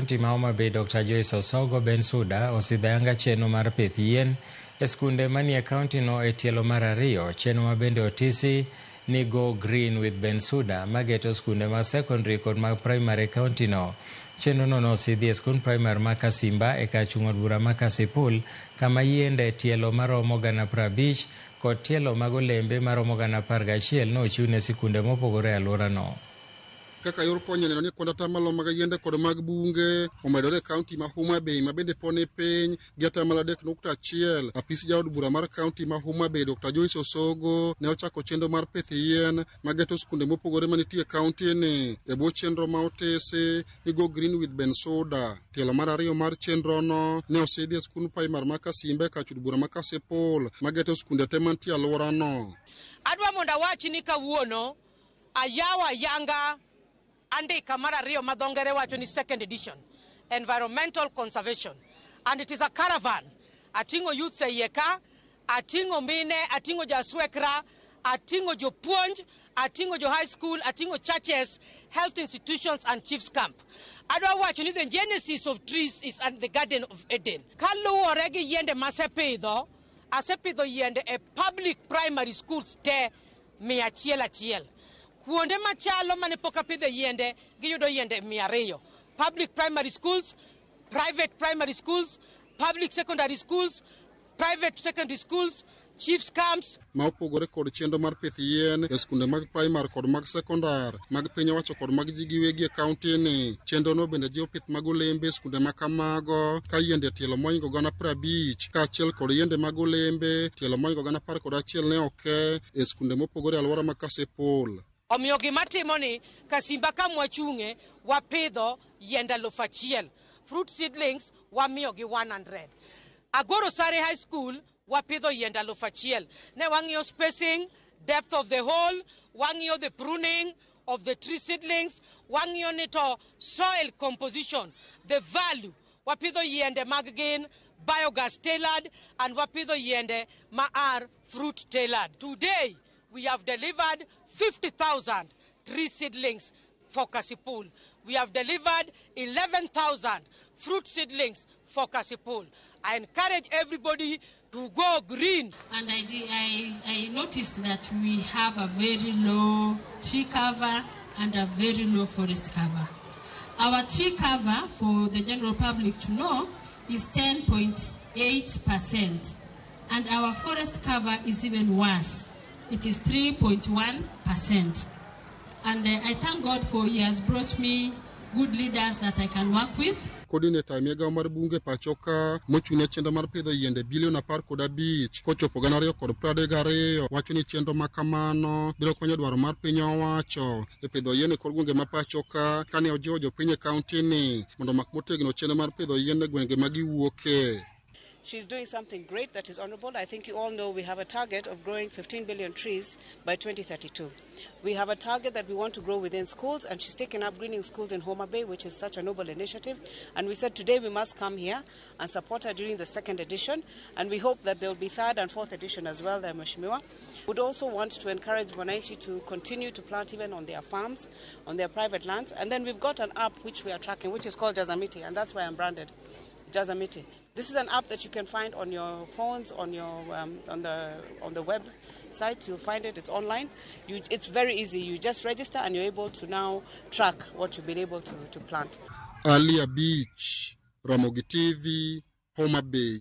kaunti ma Homa Bay Dr. Joyce Osogo Bensuda osidho ayanga chenro mar pith yien e skunde manie kaunti no e tielo mar ariyo, chenro ma bende otisi ni Go Green with Bensuda mageto skunde mag secondary kod mag primary e kaunti no. Chenro no nosidhi e skund primary ma Kasimba e kar chung' od bura ma Kasipul kama yiende tielo maromo 50,000 kod tielo mag olembe maromo 11,000 nochiw ne sikunde mopogore e alworano. Kaka yor konyo neno ni kuond atamalo mag yiende kod mag bunge omedore e kaunti ma Homa Bay ma bende poni piny gi atamalo 3.1. Apis jaod bura mar kaunti ma Homa Bay Dr. Joyce Osogo ne ochako chenro mar pith yien mageto skunde mopogore manitie e kaunti ni e bwo chenro ma otisi ni Go Green with Bensuda. Tielo mar ariyo mar chenro no ne osidhi e skund primar ma Kasimba e kar chud bura ma Kasipul mageto skunde te mantie e alworano. Adwa mondo awachi ni kawuono ayawo ayanga andika mar ariyo ma dho ngere wacho ni second edition, environmental conservation, and it is a caravan. Ating'o youths e iye ka, ating'o mine, ating'o jaswekra, ating'o jopuonj, ating'o jo high school, ating'o churches, health institutions and chiefs camp. Adwa wacho ni the genesis of trees is at the Garden of Eden. Kaluwore gi yiende masepidho, asepidho yiende e public primary schools te 101. Kuonde machalo mane pok apidhe yiende, giyudo yiende 200. Public primary schools, private primary schools, public secondary schools, private secondary schools, chiefs camps. Ma opogore kod chenro mar pith yien e skunde mag primar kod mag sekondar mag piny owacho kod mag ji giwegi e kaunti ni. Chenro no bende jiwo pith mag olembe e skunde ma kamago ka yiende tielo moingo 50,000 kaachiel kod yiende mag olembe tielo moingo 11,000 ne oke e skunde mopogore e alwora ma Kasipul. Omiyo gima timo ni Kasimba ka mwachung'e wapidho yiende 1,000. Fruit seedlings wamiyogi 100. Agoro Sare High School wapidho yiende 1,000. Ne wang'iyo spacing, depth of the hole, wang'iyo the pruning of the tree seedlings, wang'iyo ni to soil composition, the value. Wapidho yiende mag gin biogas tailored and wapidho yiende ma are fruit tailored. Today we have delivered 50,000 tree seedlings for Kasipul. We have delivered 11,000 fruit seedlings for Kasipul. I encourage everybody to go green. And I noticed that we have a very low tree cover and a very low forest cover. Our tree cover, for the general public to know, is 10.8%. And our forest cover is even worse. It is 3.1%. And I thank God for he has brought me good leaders that I can work with. Coordinator e migawo mar bunge pacho ka mochung' ne chenro mar pidho yiende bilion 15 kochopo 2032 wacho ni chenro ma kamano biro konyo dwaro mar piny owacho e pidho yien e kor gwenge ma pacho ka kane ojiwo jopiny e kaunti ni mondo omak motegno chenro mar pidho yien e gwenge ma giwuoke. She's doing something great that is honorable. I think you all know we have a target of growing 15 billion trees by 2032. We have a target that we want to grow within schools, and she's taken up greening schools in Homa Bay, which is such a noble initiative. And we said today we must come here and support her during the second edition, and we hope that there will be third and fourth edition as well, Mheshimiwa. Would also want to encourage Wananchi to continue to plant even on their farms, on their private lands. And then we've got an app which we are tracking, which is called Jazamiti, and that's why I'm branded Jazamiti. This is an app that you can find on your phones, on the website. You'll find it. It's online. It's very easy. You just register and you're able to now track what you've been able to plant. Alia Beach, Ramogi TV, Homa Bay.